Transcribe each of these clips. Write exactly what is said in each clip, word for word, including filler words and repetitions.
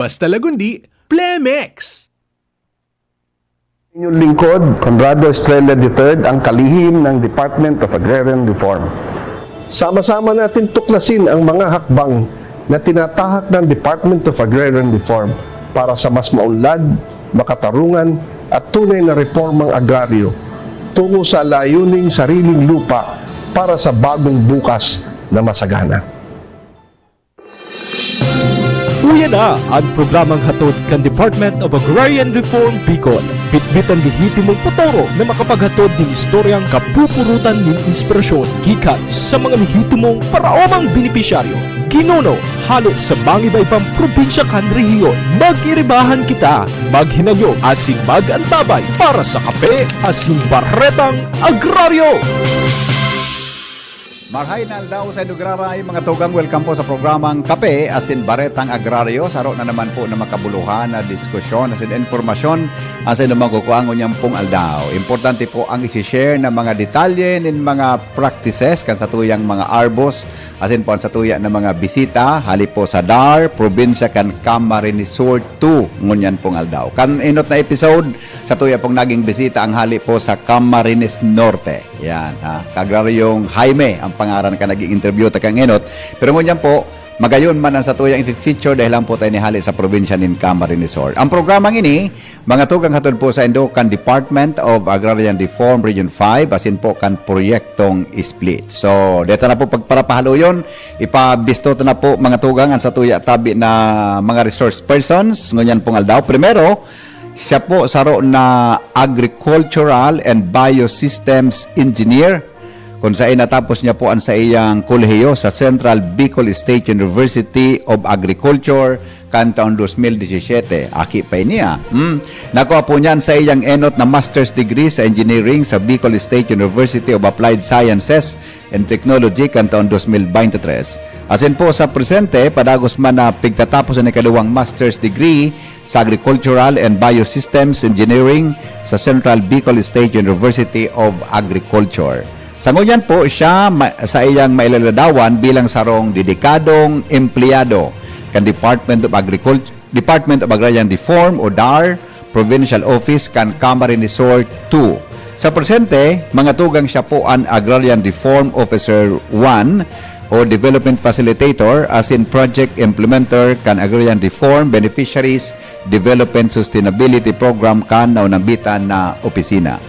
Basta Lagundi, Plemex! Inyong lingkod, Conrado Estrella the third, ang kalihim ng Department of Agrarian Reform. Sama-sama natin tuklasin ang mga hakbang na tinatahak ng Department of Agrarian Reform para sa mas maunlad, makatarungan at tunay na reformang agraryo tungo sa layuning sariling lupa para sa bagong bukas na masagana. Uya na an programang hatod kan Department of Agrarian Reform Bicol. Bitbit an lehitimong potoro na makapaghatod nin istoryang kapupurutan nin inspirasyon gikan sa mga lehitimong paraomang benepisyaryo, ginuno, hale sa mangiba-ibang probinsya kan rehiyon. Mag-iribahan kita, maghinanyog asin mag-antabay para sa kape asin baretang agraryo. Marhay na aldaw sa Indograray, mga tugang. Welcome po sa programang Kape asin Baretang Agraryo. Saro na naman po na makabuluhan na diskusyon asin impormasyon asin na magkukuha ngunyan pong aldaw. Importante po ang isi-share na mga detalye nin mga practices kan satuyang mga arbos asin po ang satuya na mga bisita hali po sa DAR, probinsya kan Camarines Sur two ngunyan pong aldaw. Kan enot na episode, satuya pong naging bisita ang hali po sa Camarines Norte. Yan, ha. Kagraryong Jaime ang pangaran ka naging interview ta kang enot. Pero ngunyan po, magayon man ang satuyang i-feature dahil lang po tayo nihali sa probinsya nin Camarines Sur. Ang programang ini, mga tugang hatod po sa indo kan Department of Agrarian Reform Region five, asin po kan Proyektong Split. So, dito na po pagparapahaloyon, ipabisto ta na po mga tugang ang satuya tabi na mga resource persons ngunyan pong aldaw. Primero, siya po saro na agricultural and biosystems engineer, kung saan natapos niya po ang saiyang kolehiyo sa Central Bicol State University of Agriculture kan taon dos mil disisyete. Aki pa niya. Hmm. Nakuha po niya ang saiyang enot na master's degree sa engineering sa Bicol State University of Applied Sciences and Technology kan taon dos mil baynte tres. Asin po sa presente, padagos man na pigtatapos ang ikaduwang master's degree sa Agricultural and Biosystems Engineering sa Central Bicol State University of Agriculture. Sa ngunyan po, siya ma- sa iyang mailaladawan bilang sarong dedikadong empleyado kan Department of Agriculture, Department of Agrarian Reform o DAR, Provincial Office kan Camarines Sur two. Sa presente, mga tugang siya po an Agrarian Reform Officer one o Development Facilitator asin Project Implementer kan Agrarian Reform Beneficiaries Development Sustainability Program kan naunambitan na opisina.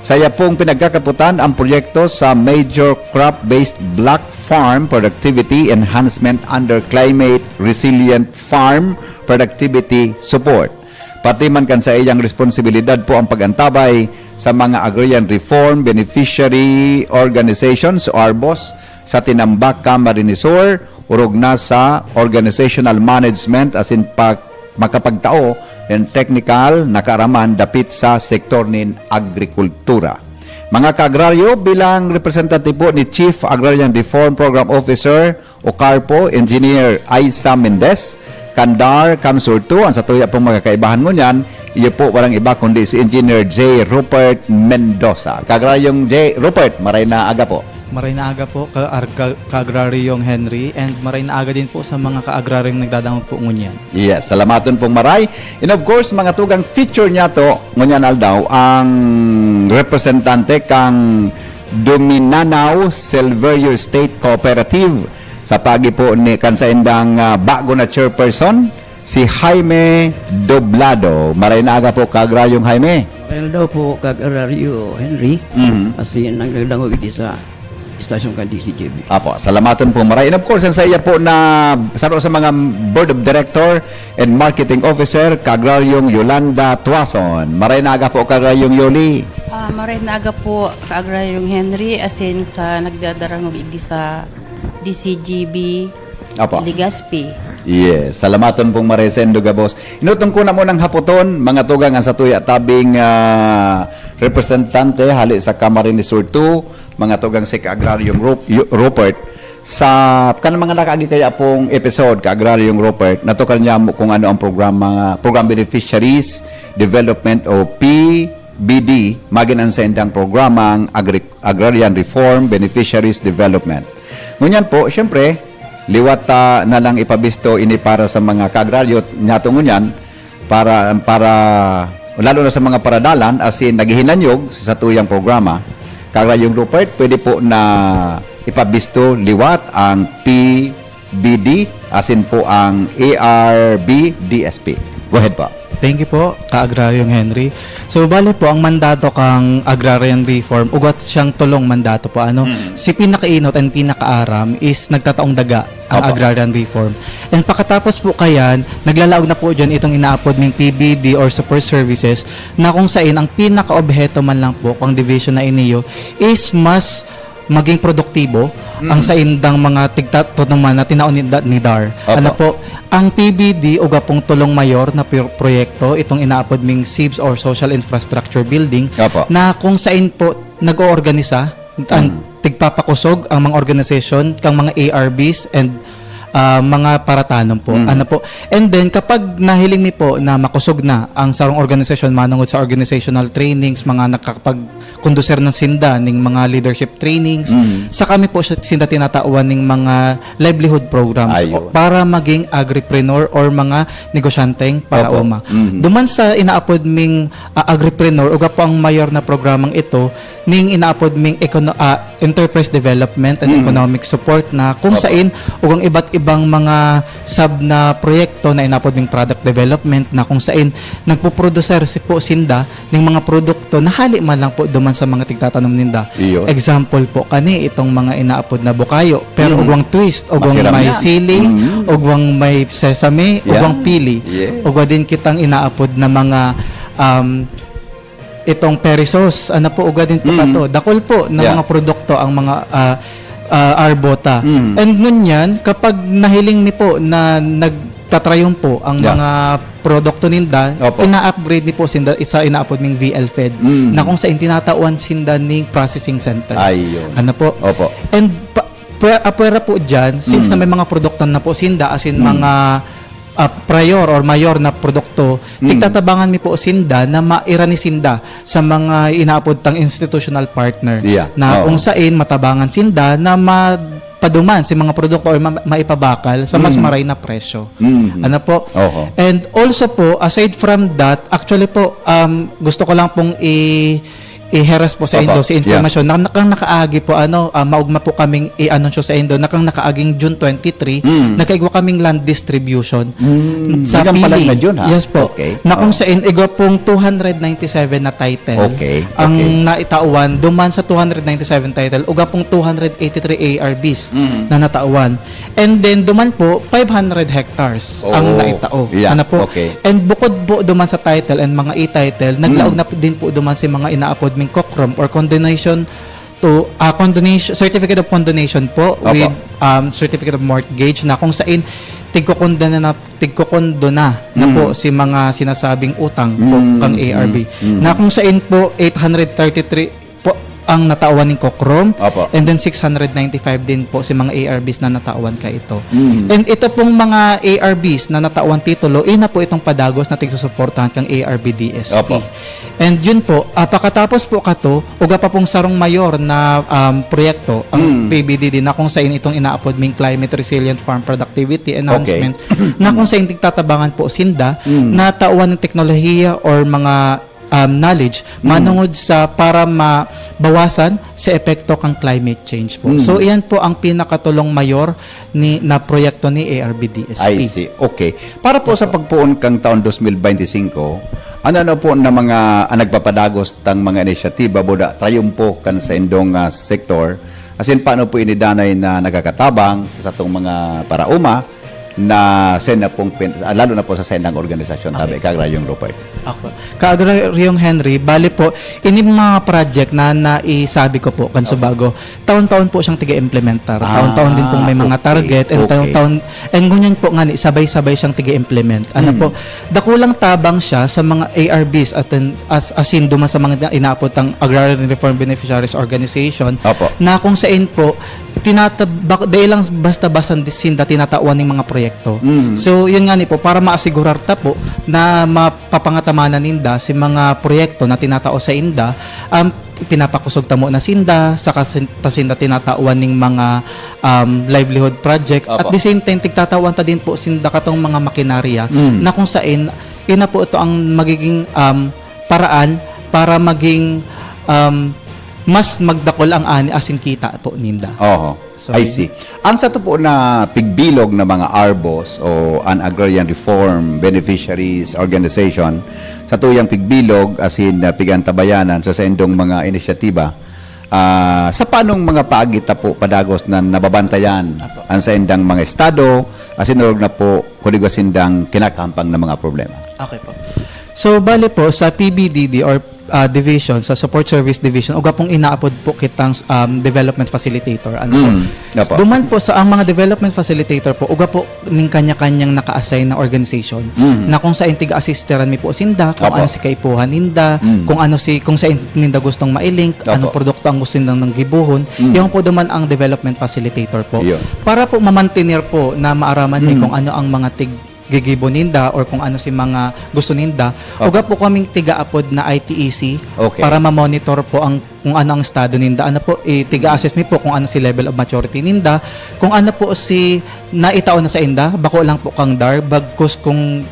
Saya pong pinagkakaputan ang proyekto sa Major Crop-Based Block Farm Productivity Enhancement under Climate Resilient Farm Productivity Support. Pati man kan saiyang responsibilidad po ang pag-antabay sa mga agrarian reform beneficiary organizations o arbos sa Tinambak, Camarines Sur, orog na sa organizational management asin pa makapagtao nin technical na kaaraman dapit sa sektor nin agrikultura. Mga kaagraryo, bilang representative po ni Chief Agrarian Reform Program Officer o CARPO, Engineer Aisa Mendez, kan DAR, CamSur two, ang satuya pong mga kaibahan ngunyan, iyo po walang iba kundi si Engineer J. Rupert Mendoza. Kaagraryong J. Rupert, maray na aga po. Maray na aga po, ka, ka, Kaagraryong Henry, and maray na aga din po sa mga Kaagraryong nagdadangog po ngunyan. Yes, salamaton pong maray. And of course, mga tugang, feature niya to, ngunyan aldaw, ang representante kang Duminanao Silverio State Cooperative sa pagi po ni kan saindang ah, bago na chairperson, si Jaime Doblado. Maray na aga po, Kaagraryong Jaime. Kaya daw po, Kaagraryo Henry, Mhm. asin ang nagdangog idi sa istasyon kan D C G B. Apo, salamaton po maray. And of course, ang sa iya po na saro sa mga Board of Director and Marketing Officer, Kaagraryong Yolanda Tuason. Maray na aga po, Kaagraryong Yoli. Ah, maray na aga po, Kaagraryong Henry, asin sa nagdadarangog idi sa D C G B Apo. Legazpi. Yes, salamaton pong maray sa indo gabos. Inutong ko na mo ng hapoton, mga tugang ang satuya tabing ah, representante hali sa Camarines Sur two, mga tugang si Kaagraryong Rup- Yu- Rupert. Sa kan mga nakaagi kaya pong episode, Kaagraryong Rupert, natukan niya mo kung ano ang programa, program beneficiaries development o P B D, magin ang saindang programang agri- agrarian reform beneficiaries development. Ngunyan po, syempre, Liwat ta na lang ipabisto ini para sa mga kaagraryo, nya tungod niyan, para, para, lalo na sa mga paradalan, asin naghihinanyog sa satuyang programa, Kaagraryong Rupert, pwede po na ipabisto liwat ang P B D, asin po ang A R B D S P. Go ahead po. Thank you po, Kaagraryong Henry. So, bale po, ang mandato kang agrarian reform, ugat siyang tulong mandato po, ano? Mm. Si pinakainot and pinakaaram is nagtataong daga ang Opo. agrarian reform. And pakatapos po kayan, naglalaog na po dyan itong inaapod ming P B D or support services na kung sain ang pinakaobheto man lang po kung division na iniyo is mas maging produktibo Mm. ang saindang mga tigtatunuman na tinaon ni, ni DAR. Opo. Ano po, ang P B D o gapong tulong mayor na pro- proyekto, itong inaapod ming SIBS or Social Infrastructure Building, Opo. na kung sain po nag-oorganisa, ang Mm. tigpapakusog ang mga organisasyon kang mga A R Bs and, ah, mga paratanom po. Mm. Ano po? And then, kapag nahiling mi po na makusog na ang sarong organisasyon manungod sa organizational trainings, mga nakakapagkondusir na sinda ning mga leadership trainings, Mm. sa kami po siya, sinda tinatawan ning mga livelihood programs Ayun. o para maging agripreneur or mga negosyanteng Opo. paraoma. Mm. Duman sa inaapod ming, ah, agripreneur, uga po ang mayor na programang ito, ning inaapod ming econo-, ah, enterprise development and Mm. economic support na kung Opo. sain ug ang iba't ibang mga sub na proyekto na inapod ming product development na kung sain nagpuproducer si po sinda ning mga produkto na hali man lang po duman sa mga tigtatanom ninda. Iyo. Example po kani itong mga inaapod na bukayo, pero Mm. ugwang twist, ugwang Masiram may yan. sili, Mm. ugwang may sesame, Yan. ugwang pili, Yes. ugwa din kitang inaapod na mga, um, itong Perisos, ano po, uga din po Mm. kato. Dakul po na Yeah. mga produkto ang mga, ah, ah, Arbota. Mm. And ngunyan, kapag nahiling mi po na nagtatrayon po ang Yeah. mga produkto ninda, Opo. ina-upgrade ni po sinda sa inaapod ming V L Fed, Mm. na kung sain tinatawan sinda ning processing center. Ayun. Ano po? Opo. And pa, pwe-, apwera po dyan, since Mm. na may mga produkto na po sinda, as in Mm. mga ah, prior or mayor na produkto, Mm. tigtatabangan mi po sinda na mairani sinda sa mga inaapod tang institutional partner Yeah. na Oo. kung sain matabangan sinda na mapaduman si mga produkto or ma-, maipabakal sa mas Mm. maray na presyo. Mm. Ano po? Oho. And also po, aside from that, actually po, um, gusto ko lang pong i- iheras po sa Opo. indo si Yeah. informasyon na, na kang nakaagi po, ano, ah, maugma po kaming i-anunsyo sa indo na kang nakaaging June twenty-three, Mm. nagkaigwa kaming land distribution Mm. sa Diyan pa lang Pili. na June, ha? Yes po. Okay. Na kung Oh. sain, igwa pong two hundred ninety-seven na title Okay. ang Okay. naitawan, duman sa two hundred ninety-seven title, uga pong two hundred eighty-three A R Bs Mm. na natawan. And then, duman po, five hundred hectares ang Oh, naitao. yeah, Ano po? okay. And bukod po duman sa title and mga e-title, naglaog Mm. na po din po duman si mga inaapod ming COCROM or condonation to, ah, condonation, certificate of condonation po Opo. with, um, certificate of mortgage na kung sain tigkokondo na, na, tigkokondo na, na Mm. po si mga sinasabing utang po Mm, kang mm, A R B. mm. Na kung sain po eight hundred thirty-three po ang natawan ning COCROM, Opo. and then six hundred ninety-five din po si mga A R Bs na natawan kaito. Mm. And ito pong mga A R Bs na natawan titulo, ina po itong padagos na tigsusuportahan kang A R B D S P. Opo. And yun po, ah, pakatapos po kato, uga pa pong sarong mayor na, um, proyekto, ang Mm. P B D D, na kung sain itong inaapod ming Climate Resilient Farm Productivity Enhancement, Okay. na kung sain tigtatabangan po sinda, Mm. na tawan ng teknolohiya or mga um, knowledge Mm. manungod sa para mabawasan sa epekto kang climate change po. Mm. So, iyan po ang pinakatulong mayor ni, na proyekto ni A R B D S P. I see. Okay. Para po sa Opo. pagpoon kang taon dos mil beintisinko, ano-ano po na mga, ang nagpapadagos tang mga inisyatiba, buda, trayumpo kan sa indong, ah, sektor? As in, paano po ini danay na nakakatabang sa satong mga paraoma na sa na pong pin-, ah, lalo na po sa saindang organisasyon, Okay. tabi, Kaagraryong Rupert? Ako. Kaagraryong Henry, bali po, ini mga project na naisabi ko po, kan Okay. subago, taon-taon po siyang tiga-implementar. Ah, Taon-taon din pong may mga okay. target, and Okay. taon-taon, and ngunyan po nga ni, sabay-sabay siyang tiga-implement. Ano Mm. po, dakulang tabang siya sa mga A R Bs at, as, as in, duman sa mga inaapod tang Agrarian Reform Beneficiaries Organization, Opo. na kung sain po, tinatab-, bak-, dahil lang basta-basta sinda tinatawan ng mga proyekto. proyekto. Mm. So, yun nga ni po, para maasigurar ta po na mapapangatamanan ninda si mga proyekto na tinatao sa inda, um, pinapakusog ta muna sinda, saka sin-, ta sinda tinatawan ning mga, um, livelihood project. At Opo. the same time, tigtatawan ta din po sinda katong mga makinarya Mm. na kung sain, yun na po ito ang magiging, um, paraan para maging, um, mas magdakol ang ani asin kita po ninda. Oho. So, I see. Ang sato po na pigbilog na mga ARBOs o an Agrarian Reform Beneficiaries Organization, satuyang pigbilog asin, ah, pigantabayanan sa saindong mga inisyatiba, ah, sa paanong mga paagi ta po padagos na nababantayan Apo. ang saindang mga estado, asin orog na po, kuligwa sindang kinakahampang na mga problema? Okay po. So, bale po, sa P B D D or, ah, division, sa Support Service Division, uga pong inaapod po kitang, um, development facilitator. Ano po? Mm, apo. Duman po sa ang mga development facilitator po, uga po ning kanya-kanyang naka-assign na organization Mm. na kung saan tiga-assisteran mi po sinda, kung Apo. ano si kaipuhan ninda, Mm. kung ano si, kung saan ninda gustong mailink, Apo. anong produkto ang gusto nindang gibohon, Mm. yung po duman ang development facilitator po. Yun. Para po mamantener po na maaraman mi Mm. kung ano ang mga tig gigibo ninda or kung ano si mga gusto ninda. Opo. Uga po kaming tiga-apod na I T E C Okay. para ma-monitor po ang kung ano ang estado ninda. Ano po, i-, tiga-assess mi po kung ano si level of maturity ninda, kung ano po si naitao na sa inda, bako lang po kang dar, bagkus kung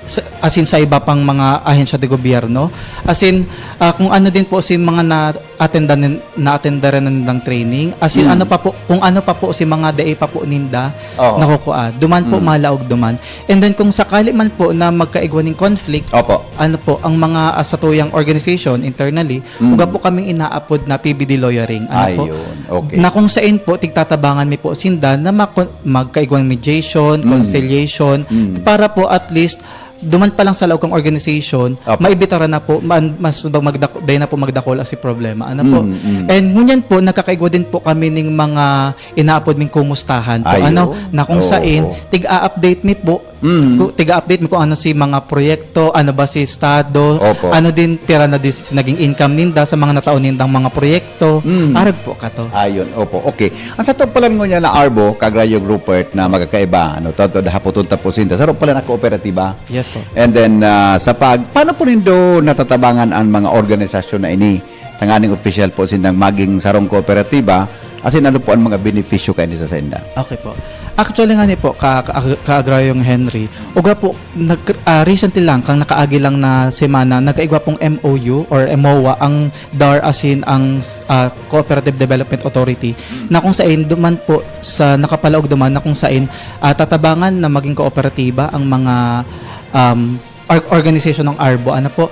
sa, as in sa iba pang mga ahensya de gobyerno. As in, ah, kung ano din po si mga na-atendan nin-, na-atendaran nindang training. As in, Mm. ano pa po, kung ano pa po si mga dai pa po ninda Oo. nakukua. Duman po, Mm. malaog duman. And then, kung sakali man po na magkaigwa ning conflict, Opo. ano po, ang mga, ah, satuyang organization internally, Mm. uga po kaming inaapod na P B D lawyering. Ano po? Ayun, okay. Na kung sain po, tigtatabangan mi po sinda na mako-, magkaigwang mediation, Mm. conciliation, Mm. para po at least, duman pa lang sa laog kang organization, Opo. maibitaran na po, man-, mas magdako-, dai na po magdakol si problema. Ano po? Mm, mm. And ngunyan po, nagkakaigwa din po kami ning mga inaapod ming kumustahan po. Ayun. Ano? Na kung Oo. sain, tig-a-update mi po, Mm. ku-, tig-a-update mi kung ano si mga proyekto, ano ba si estado, Opo. ano din pira na dis-, naging income ninda sa mga natao nindang mga proyekto. Mm. Arog po kato. Ayun, opo. Okay. Ang sato palan ngunyan na ARBO, Kagraryong Rupert, na magkakaiba, ano, totoo, hapoton ta po sinda. Saro palan na kooperatiba. Yes po. And then, ah, sa pag-, paano po nindo natatabangan ang mga organisasyon na ini? Tanganing opisyal po sindang maging sarong kooperatiba, asin ano po ang mga benepisyo kaini sa sainda? Okay po. Actually nga ni po, ka, ka, Kaagraryong Henry, uga po, nag, ah, recently lang, kang nakaagi lang na semana, nagkaigwa pong M O U or M O A ang dar asin ang, ah, Cooperative Development Authority, na kung sain duman po sa nakapalaog duman na kung sain, ah, tatabangan na maging kooperatiba ang mga, um, or-, organization ng ARBO, ano po.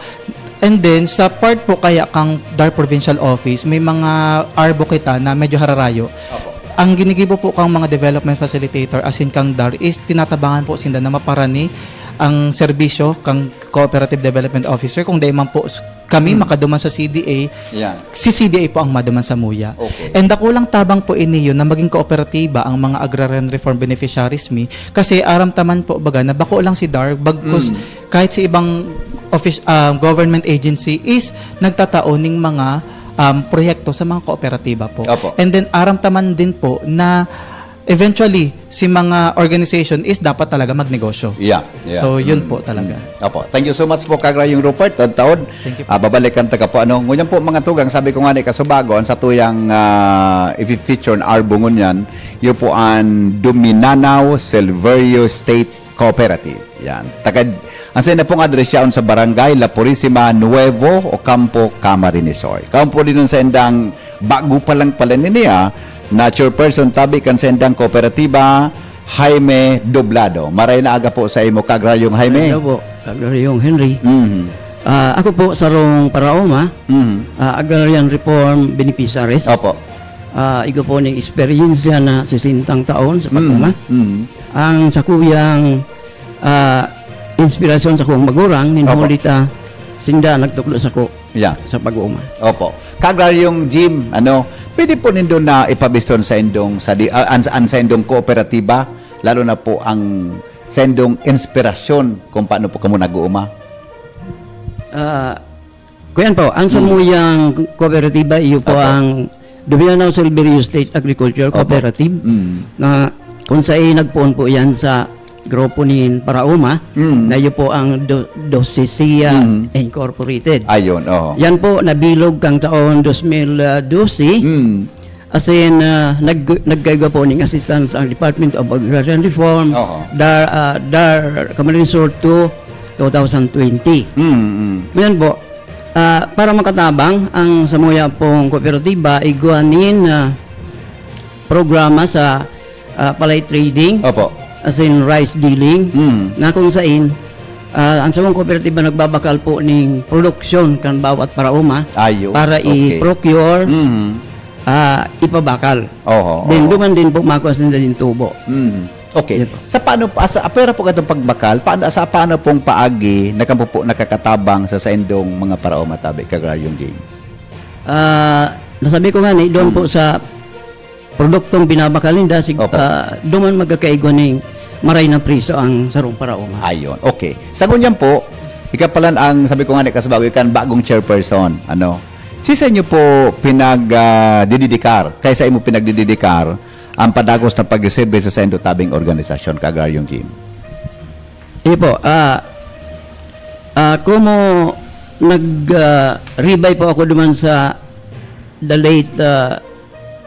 And then, sa part po kaya kang dar Provincial Office, may mga ARBO kita na medyo hararayo. Opo. Ang ginigibo po kang mga development facilitator, asin kang dar, is tinatabangan po sinda na maparani ang serbisyo kang Cooperative Development Officer, kung dai man po s-, kami Hmm. makaduman sa C D A, Yan. si C D A po ang maduman sa muya. Okay. And dakulang tabang po ini yun na maging kooperatiba ang mga agrarian reform beneficiaries mi, kasi aram ta man po baga na bako lang si dar, bagkus Hmm. kahit sa ibang office, ah, government agency is nagtatao ning mga, um, proyekto sa mga kooperatiba po. Opo. And then, aram ta man din po na eventually, si mga organization is dapat talaga magnegosyo. Yeah, yeah. So, yun Mm, po talaga. mm. Opo. Thank you so much po, Kagraryong Rupert. Taod-taod, Thank you po. ah, babalikan ta ka po. Ano, ngunyan po, mga tugang, sabi ko nga ni kasubago, ang satuyang, ah, i-feature na ARBO ngunyan, yun po ang Duminanao Silverio State Cooperative. Yan. Tagad, ang sa inyo pong address yaon sa Barangay La Purisima, Nuevo Ocampo, Camarines Sur. Kaon po din sa indang bago pa lang pala niya na chairperson tabi kan sa indang kooperatiba, Jaime Doblado. Maray na aga po sa imo, Kagraryong Jaime. Hello po, Kagraryong Henry. Mhm. Ah, ako po, sarong paraoma, Mhm. ah, Agrarian Reform Beneficiaries. Opo. Ah, igo po ning eksperyensya na sesentang taon sa pag-uma. Mhm. Mhm. Ang sakuyang, ah, inspirasyon sa kong magurang, nin Opo. huli ta, sinda nagtukdo sako Yeah. sa pag-uuma. Opo. Kagraryong Jim, ano, pwede po nindo na ipabiston sa indong, sa di-, ah, an, an sa indong kooperatiba, lalo na po ang sa indong inspirasyon kung paano po kamo nag-uuma? Ah, kuyan po, ang Hmm. samuyang kooperatiba, iyo po Opo. ang Duminanao Silverio State Agriculture Opo. Cooperative, Mm. na kung sa nagpoon po yan sa grupo nin Paraoma, Mm. na iyo po ang Do-, Docesia Mm. Incorporated. Ayun, oo. Yan po, nabilog kang taon dos mil dose. Mm. As in, ah, nag-, nagkaigwa po ning assistance ang Department of Agrarian Reform, Oo. DAR, ah, DAR Camarines Sur two, two thousand twenty. Mm, mm. Ngayon po, ah, para makatabang ang samuya pong kooperatiba, igwa nin, ah, programa sa, ah, palay trading, Opo. as in rice dealing, Mm. na kung sain, ah, ang samong kooperatiba nagbabakal po ning produksyon kan bawat Paraoma Ayo, para okay. i-procure, Mm. ah, ipabakal. Oho, Then, oho. duman din po makua sinda din tubo. Mm. Okay. Yun po. Sa paano, sa, pero po itong pagbakal, paano, sa paano pong paagi na kamo po nakakatabang sa saindong mga Paraoma tabi, Ka-Agraryong Jim? Ah, nasabi ko nga ni, doon po Mm. sa produktong binabakal ninda, sig-, Opo. ah, duman magkakaigwa ning maray na preso ang sarong Paraoma. Ayun. Okay. Sa ngunyan po, ika palan ang, sabi ko nga ni, Kasbago, ikan bagong chairperson, ano? Si sa inyo po pinag, ah, dididikar, kay sa imo pinagdididikar, ang padagos na pagserbi sa saindo tabing organisasyon, Ka-Agraryong Jim? Iyo po, ah, ah, komo nag, ah, ribay po ako duman sa the late, ah,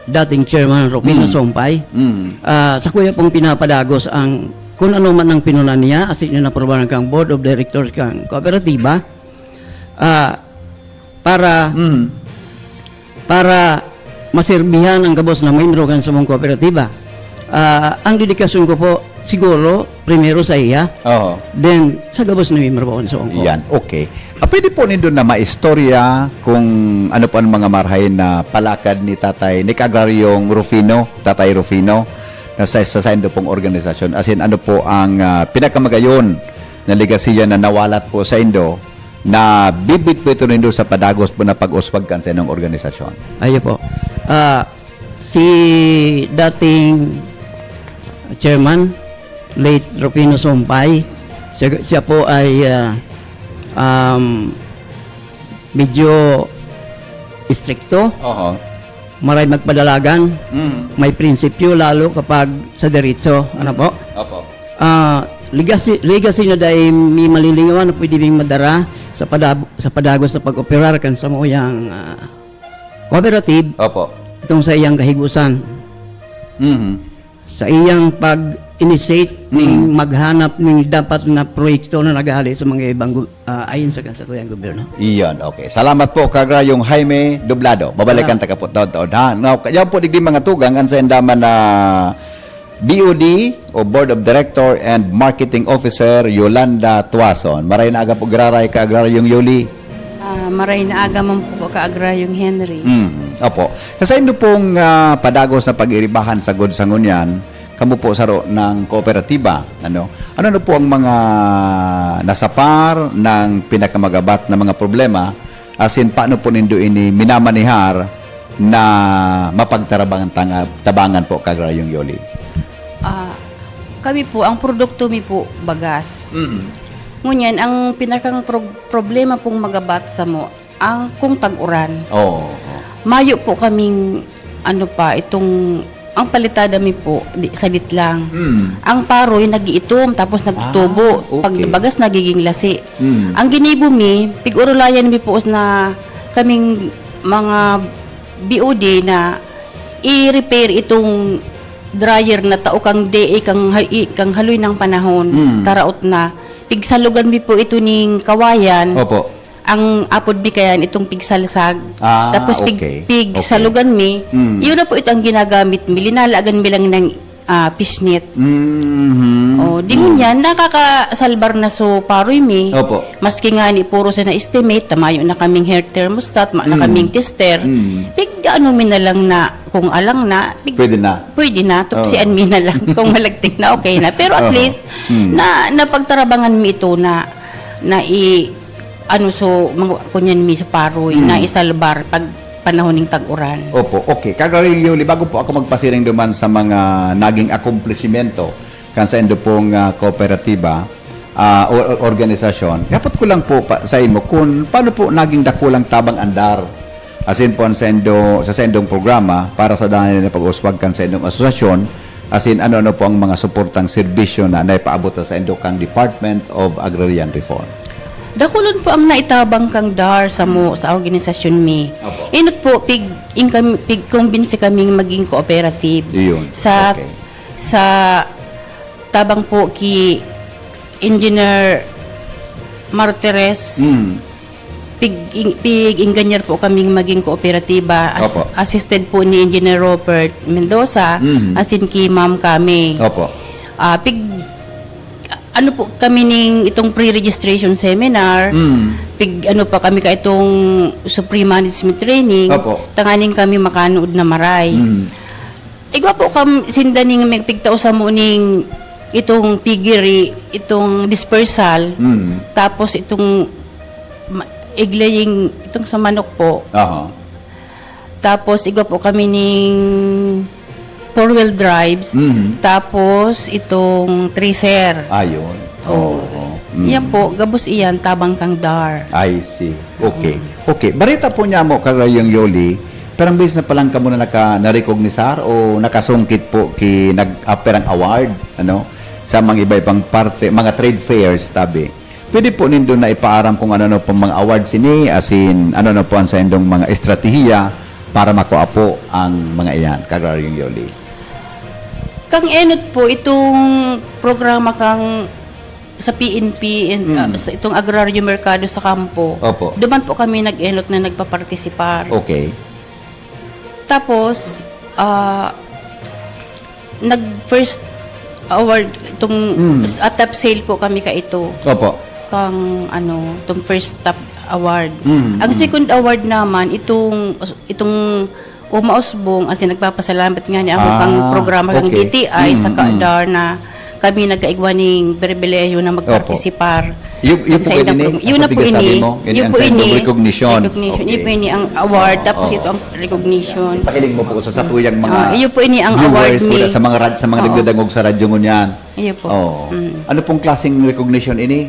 dating chairman Rufino Mm. Sompay. Mm. Ah, sa kuya pong pinapadagos ang kung ano man ang pinunan niya, as in, inaprobahan kang board of directors kang kooperatiba, ah, para Mm. para maserbihan ang gabos na membro kan samong kooperatiba. Ah, ang dedikasyon ko po, siguro, primero sa iya, Oo. then sa gabos na membro po kan samong ko. Yan, okay. Ah, pwede po nindo na maistorya kung ano po ang mga marahay na palakad ni Tatay, ni Ka-Agraryong Rufino, Tatay Rufino, na sa, sa saindo pong organisasyon. As in, ano po ang, ah, pinakamagayon na legasiya na nawalat po saindo na bitbit po ito nindo sa padagos po na pag-uswag kan sa inyong organisasyon? Ayo po. Ah, si dating chairman, late Rufino Sumpay, siya, siya po ay, ah, um, medyo istrikto, Oho. maray magpadalagan, Mm. may prinsipyo, lalo kapag sa derecho. Ano po? Opo. Ah, legacy, legacy na dai mi malilingawan na pwede ming madara sa padab-, sa padagos na pag-operar kan samuyang, ah, cooperative, Opo. itong sa iyang kahigusan. Mhm. Sa iyang pag-initiate Mm. ning maghanap ning dapat na proyekto na naghahali sa mga ibang gu-, ah, ayon sa kansatuyang gobyerno. Iyon, okay. Salamat po, Ka-Agraryong Jaime Doblado. Babalikan Salamat. ta ka po taon-taon, ha? Now, kaya po, digdi mga tugang, ang sa indaman na B O D o Board of Director and Marketing Officer, Yolanda Tuason. Maray na aga po, giraray, Ka-Agraryong Yoli. Ah, maray na aga man po, Ka-Agraryong Henry. Mm, opo. Sa saindo pong, ah, padagos na pag-iribahan sa Good sa ngunyan, kamo po saro ng kooperatiba, ano? Ano na po ang mga nasapar ng pinakamagabat na mga problema? As in, paano po nindo ini minamanihar na mapagtarabangan tanga-, tabangan po, Ka-Agraryong Yoli? Ah, kami po, ang produkto mi po, bagas. Mm. Ngunyan, ang pinakang pro-, problema pong magabat samo, ang kung tag-uran. Oo, oo. Mayo po kaming, ano pa, itong, ang palitada mi po, di, sadit lang. Mm. Ang paroy, nag-iitom, tapos nagtutubo. Ah, okay. Pag bagas, nagiging lasi. Mm. Ang ginibo mi, pig-orulayan mi po na kaming mga B O D na i-repair itong dryer na tao kang D A, kang ha-, i-, kang haloy ng panahon, Mm. karaot na. Pigsalugan mi po ito ning kawayan. Opo. Ang apod mi kayan, itong pigsalsag. Ah, Tapos pig-, okay. pigsalugan Okay. mi. Mm. Yun na po ito ang ginagamit mi. Linalagan mi lang ng, ah, pisnit. Mhm. Oh, di Mm. ngunyan, nakakasalbar na so paroy mi. Opo. Maski nga ni puro sa na-estimate, tamayo na kaming health thermostat, ma na Mm. kaming tester. Mm. Pig-, ano mi na lang na, kung alang na, pig-, Pwede na. pwede na, tupsian Oo. mi na lang. Kung malagtik na, okay na. Pero at Oo. least, Mm. na, napagtarabangan mi ito na, na i-, ano, so, mga, kunyan mi sa paroy, Mm. na isalbar pag panahon ning tag-uran. Opo, okay. Kagaling Yuli, bago po ako magpasiring duman sa mga naging akomplishmento kan saindo pong, ah, kooperatiba, ah, o, o organisasyon, dapat ko lang po pa, sa imo kung paano po naging dakulang tabang andar. Asin po ang saindo, sa saindong programa para sa danay na pag-uswag kan saindong asosasyon, As in, ano-ano po ang mga suportang serbisyo na naipaabot sa indo kang Department of Agrarian Reform? Dakulon po ang naitabang kang dar sa mo sa organisasyon mi. Opo. Inot po pig income pig kumbinsi kaming maging cooperative. Iyon. Sa Okay. sa tabang po ki Engineer Martires. Mm. Pig, pig-engineer po kaming maging kooperatiba. As- Opo. assisted po ni Engineer Robert Mendoza, Mhm. asin ki Ma'am kami. Opo. Ah, pig ano po kami ning itong pre-registration seminar. Mm. Pig ano pa kami ka itong Supreme Management Training. Opo. Tanganing kami makanood na maray. Mm. Igwa po kam sinda ning may pigtao sa mo ning itong piggery, itong dispersal, Mm. tapos itong ma- iglaying itong sa manok po. Aha. Tapos igwa po kami ning four-wheel drives, Mhm. tapos itong tracer. Ayun. Oo. Oo. Mm. Yan po, gabos iyan, tabang kang dar. I see. Okay. Okay. Barita po niya mo, Kagayong Yoli, parang bis na palang kamo na naka, narecognisar o nakasungkit po ki nag-apperang award, ano, sa mga iba-ibang parte, mga trade fairs, tabi. Pwede po nindo na ipaaram kung ano-ano pong mga awards ini, as in, ano-ano po ang sa indong mga estratehiya para makuha po ang mga iyan, Kagayong Yoli. Kang enot po, itong programa kang sa P N P, and, Mm. ah, sa itong agraryo merkado sa kampo, Opo. duman po kami nag-enot na nagpapartisipar. Okay. Tapos, ah, nag-first award itong Mm. at top sale po kami ka ito. Opo. Kang ano, itong first top award. Mm, Ang mm. second award naman, itong itong Uma Usbong, as in, nagpapasalamat nga ni ako Ah, kang programa kang okay. D T I Mm, sa mm. Kadar na kami nagkaigwa ning pribilehiyo na magpartisipar. Yu-, yun po Sa indang ini, program. Yun na ang po pagkasabi ini. mo, ini Yun ang po sa indang ini. recognition. Recognition. Okay. Yun po ini ang award, Oo, tapos oo. ito ang recognition. Pakiling mo po sa satuyang mga Ah, iyo po ini ang award viewers po mi. na sa mga rad-, sa mga Oo. nagdadangog sa radyo ngunyan. Iyo po. Oo. Mm. Ano pong klaseng recognition ini?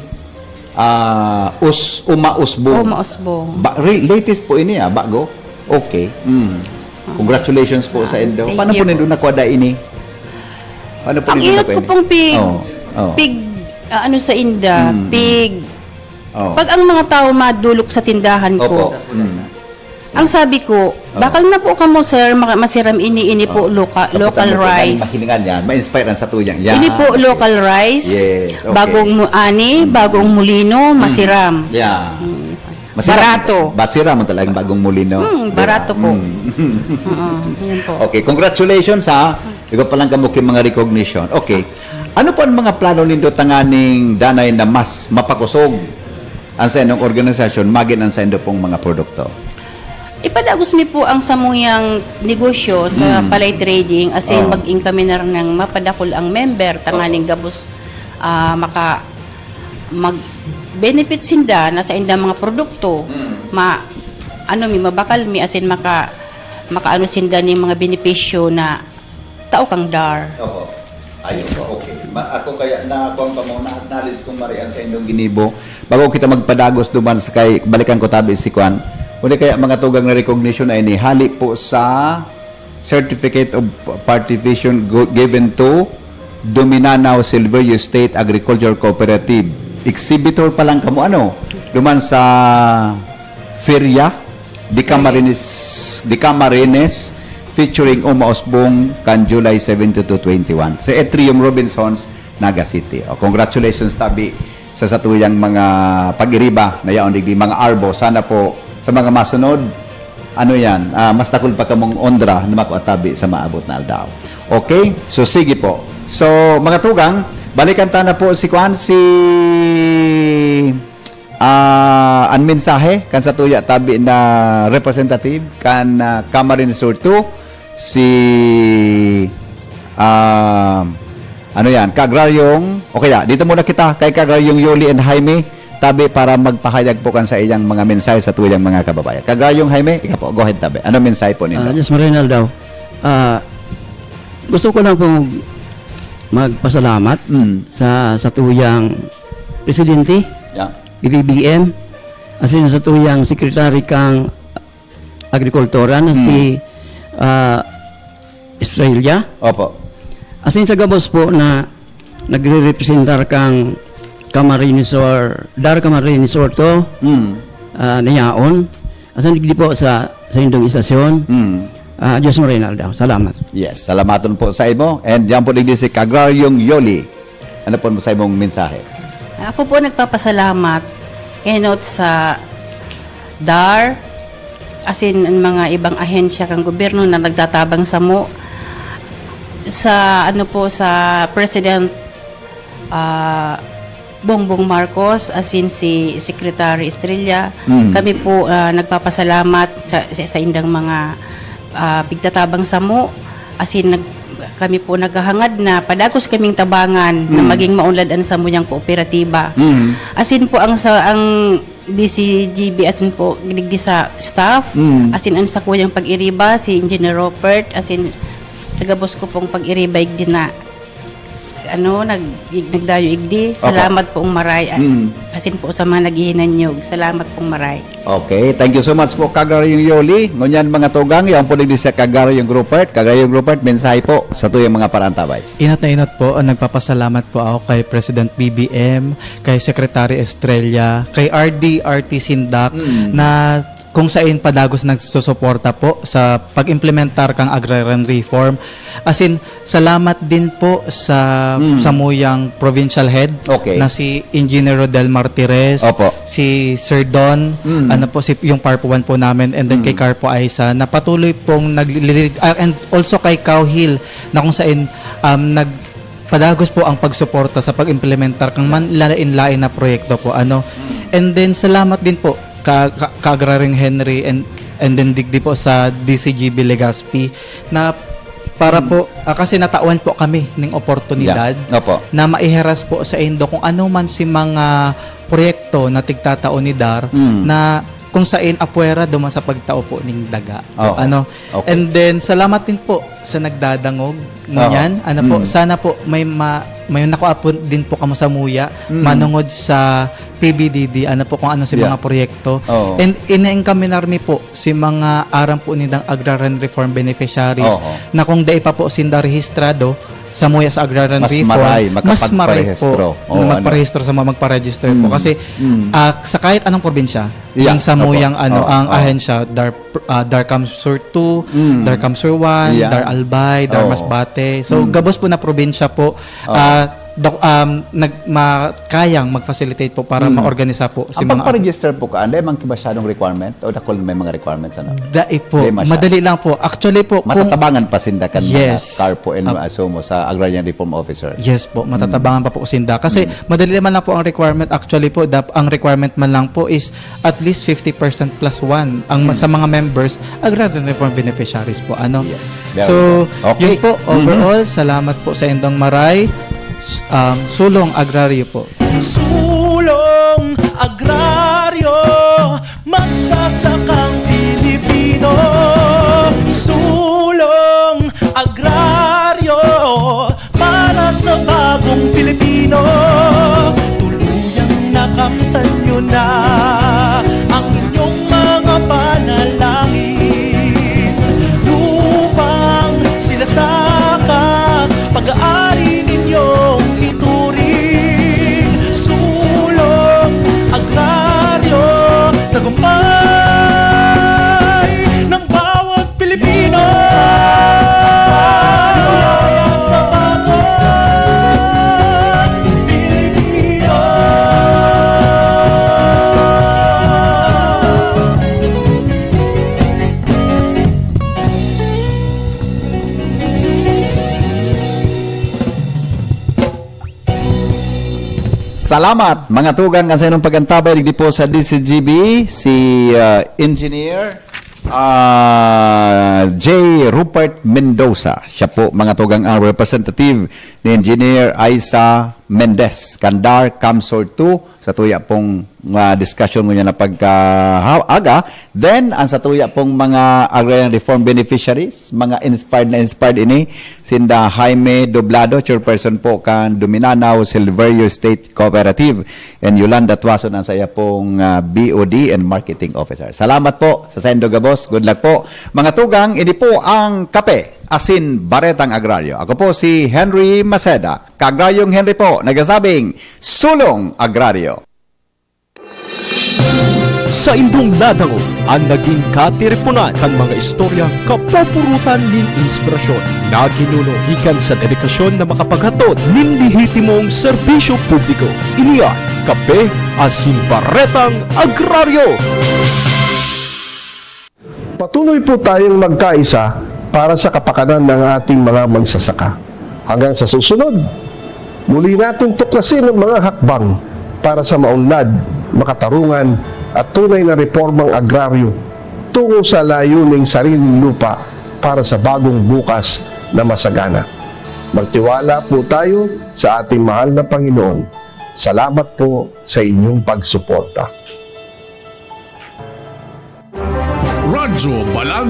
Ah, us, Uma Usbong. Uma Usbong. Ba, re-, latest po ini, ah, bago? Okay. Mm. Congratulations po Ah, sa indo. thank Paano po you. nindo nakuha da ini? Paano po Ang nindo inot nakuha ko ini? pong pig, Oo, oo. pig, ah, ano sa inda, Mm. pig, Oo. pag ang mga tao madulok sa tindahan Opo. ko, Mm. ang sabi ko, bakal na po kamo, sir, maka- masiram ini, ini po Oo. loka- Kapitan local mo po, rice. Mahilingan yan. Ma-inspire ang satuyang yan. Ini po local rice, Yes, okay. bagong mu- ani, Mm. bagong mulino, Mm. masiram. Yeah. Mm. Masiram. Barato. Masiram ang talagang bagong mulino. Mm, Di ba? barato po. Mm. Oo, yun po. Okay, congratulations ha. Iba pa lang kamo ki mga recognition. Okay. Ano po ang mga plano nindo tanganing danay na mas mapakosog ang sa inyong organisasyon, magin ang sa indo pong mga produkto? Ipadagos mi po ang samuyang negosyo sa Mm. palay trading, as in Oo. mag-income na rin ng mapadakol ang member, tanganing Oo. gabos ah, maka mag benefit sinda na sa indang mga produkto. Mm. Ma ano mi mabakal mi, as in maka makaano sinda ning mga benepisyo na tao kang dar. Opo. Ayun po, okay. Ma- ako kaya na kuwan pa mo, na-acknowledge kong marian sa inyong ginibo. Bago kita magpadagos duman sa kay, balikan ko tabi si Kwan. Uli kaya mga tugang na recognition ay ni hali po sa Certificate of Participation go- given to Duminanao Silverio State Agriculture Cooperative. Exhibitor pa lang kamo, ano? Duman sa Feria de Camarines, de Camarines, featuring Uma Osbong kan July seventeen to twenty-one sa Atrium Robinsons, Naga City. O, congratulations tabi sa satuyang mga pag-iriba na yaon digdi, mga arbo. Sana po sa mga masunod, ano yan, ah, mas dakul pa kamong ondra na makua tabi sa maabot na aldaw. Okay? So, sige po. So, mga tugang, balikan ta na po si Kwan, si ah, an mensahe kan satuya tabi na representative kan, ah, Camarines Sur two, si, ah, ano yan, Kaagraryong, o kaya, dito muna kita kay Kaagraryong Yoli and Jaime, tabi para magpahayag po kan sa iyang mga mensahe sa tuyang mga kababayan. Kaagraryong Jaime, ikaw po, go ahead tabi. Ano mensahe po Ah, ninyo? Diyos Marinal daw. Ah, gusto ko lang pong magpasalamat Mm. sa satuyang presidente, Yeah. B B B M, asin sa satuyang secretary kang agrikultura na Mm. si ah, Estrella. Opo. Asin sa gabos po na nagre-representar kang Camarines Sur, Dar Camarines Sur to, Mm. ah, na yaon. Asin digdi po sa, sa indong istasyon. Mm. Ah, Diyos mo rin, Aldaw. Salamat. Yes, salamaton po sa imo. And diyan po digdi si Kagraryong Yoli. Ano po sa imong mensahe? Ako po nagpapasalamat enot sa dar, asin an mga ibang ahensya kan gobyerno na nagtatabang samo sa, ano po, sa President, ah, Bongbong Marcos, asin si Secretary Estrella. Mm. Kami po, ah, nagpapasalamat sa, sa, sa indang mga, ah, pigtatabang samo. Asin nag-, kami po naghahangad na padagos kaming tabangan na Mm. maging maunlad an samuyang kooperatiba. Mm. Asin po ang sa, ang D C G B, asin po, digdi sa staff, Mm. asin ang sakuyang pag-iriba, si Engineer Robert, asin sa gabos ko pong pag-iriba, igdi na, ano, nag-, ig-, nagdayo igdi. Opo. Salamat pong maray, a-, Mm. asin po sa mga naghihinanyog. Salamat pong maray. Okay, thank you so much po, Kagraryong Yoli. Ngunyan, mga tugang, yaon po digdi sa Kagraryong Rupert. Kagraryong Rupert, mensahe po sa tuyang mga paraantabay. Inot na inot po, ah, nagpapasalamat po ako kay President B B M, kay Secretary Estrella, kay R D R T Sindak, Mm. na kung sain padagos nagsusuporta po sa pag-implementar kang agrarian reform. Asin, salamat din po sa Mm. samuyang provincial head Okay. na si Engineer Rodel Martires, Opo. si Sir Don, Mm. ano po, si, yung Parpo One po namin, and then kay Mm. Carpo Aisa, na patuloy pong naglililig-, ah, and also kay Cow Hill, na kung sain, um, nag-, padagos po ang pagsuporta sa pag-implementar kang manlain-lain na proyekto po, ano. Mm. And then, salamat din po ka, ka, ka Agraryong Henry and, and then digdi po sa D C G B Legazpi na para Mm. po, ah, kasi natawan po kami ning oportunidad Yeah. Opo. na maihiras po sa indo kung ano man si mga proyekto na tigtatao ni dar Mm. na kung sain apwera duman sa pagtao po ning daga. Oo. Ano? Okay. And then, salamat din po sa nagdadangog ngunyan. Oo. Ano po, Mm. sana po may ma-, may nakua po din po kamo samuya Mm. manungod sa P B D D, ano po, kung ano si Yeah. mga proyekto. Oo. And ina-encaminar mi po si mga aram po nindang agrarian reform beneficiaries Oo. na kung dai pa po sinda rehistrado samuya sa agrarian Mas reform, maray mas maray po makapagparehistro. Oo, na ano. magparehistro sa mga magpa-register po. Mm. Kasi, Mm. ah, sa kahit anong probinsya, Yeah, yung samuyang, opo. ano, Oo, ang oo. ahensya, dar-, ah, DAR CamSur two, Mm. DAR CamSur one, Yeah. DAR Albay, DAR Oo. Masbate. So, Mm. gabos po na probinsya po, Oo. ah, dok-, um, nag-, ma-, kayang mag-facilitate po para Mm. maorganisa po si Ang mga pagpa-register po ka, anday man ki masyadong requirement o dakul na may mga requirements, ano? Dai po. Di masya- Madali lang po. Actually po, kung Matatabangan pa sinda kan mga Yes. Carpo and Ap- Asumo sa Agrarian Reform Officer. Yes po, matatabangan Mm. pa po sinda. Kasi Mm. madali naman lang po ang requirement. Actually po, dap-, ang requirement man lang po is at least fifty percent plus one ang ma-, Mm. sa mga members, agrarian reform beneficiaries po. Ano? Yes. Very So, good. Okay. yun po, Mhm. overall, salamat po sa indong maray. S-, um, Sulong Agraryo po. Sulong Agraryo, magsasakang Pilipino. Sulong Agraryo, para sa bagong Pilipino. Tuluyang nakamtan nyo na ang inyong mga panalangin. Lupang sinasaka, pag-aari ninyong ituring. Sulong Agraryo, tagumpay ng bawat Pilipino. Sa bagong Pilipino. Salamat, mga tugang, kan saindong pag-antabay digdi po sa D C G B, si, ah, Engineer, ah, J Rupert Mendoza. Siya po, mga tugang, ang representative ni Engineer Aiza Mendez, kan DAR CamSur two, sa tuya pong, ah, discussion ngunyan na pagka-, ha-, aga. Then, ang sa tuya pong mga agrarian reform beneficiaries, mga inspired na inspired ini, sinda Jaime Doblado, chairperson po kan Duminanao Silverio State Cooperative, and Yolanda Tuason, ang saya pong, ah, B O D and marketing officer. Salamat po sa saindo gabos. Good luck po. Mga tugang, ini po ang kape asin Baretang Agraryo. Ako po si Henry Maceda. Kaagraryong Henry po, nagsasabing, Sulong Agraryo. Saindong nadangog an nagin katiriponan kan mga istoryang kapupurutan nin inspirasyon na ginuno gikan sa dedikasyon na makapaghatod nin lehitimong serbisyo publiko. Ini an Kape asin Baretang Agraryo. Patuloy po tayong magkaisa para sa kapakanan ng ating mga magsasaka. Hanggang sa susunod, muli nating tuklasin ang mga hakbang para sa maunlad, makatarungan at tunay na reformang agraryo tungo sa layuning sariling lupa para sa bagong bukas na masagana. Magtiwala po tayo sa ating mahal na Panginoon. Salamat po sa inyong pagsuporta. Radyo Balang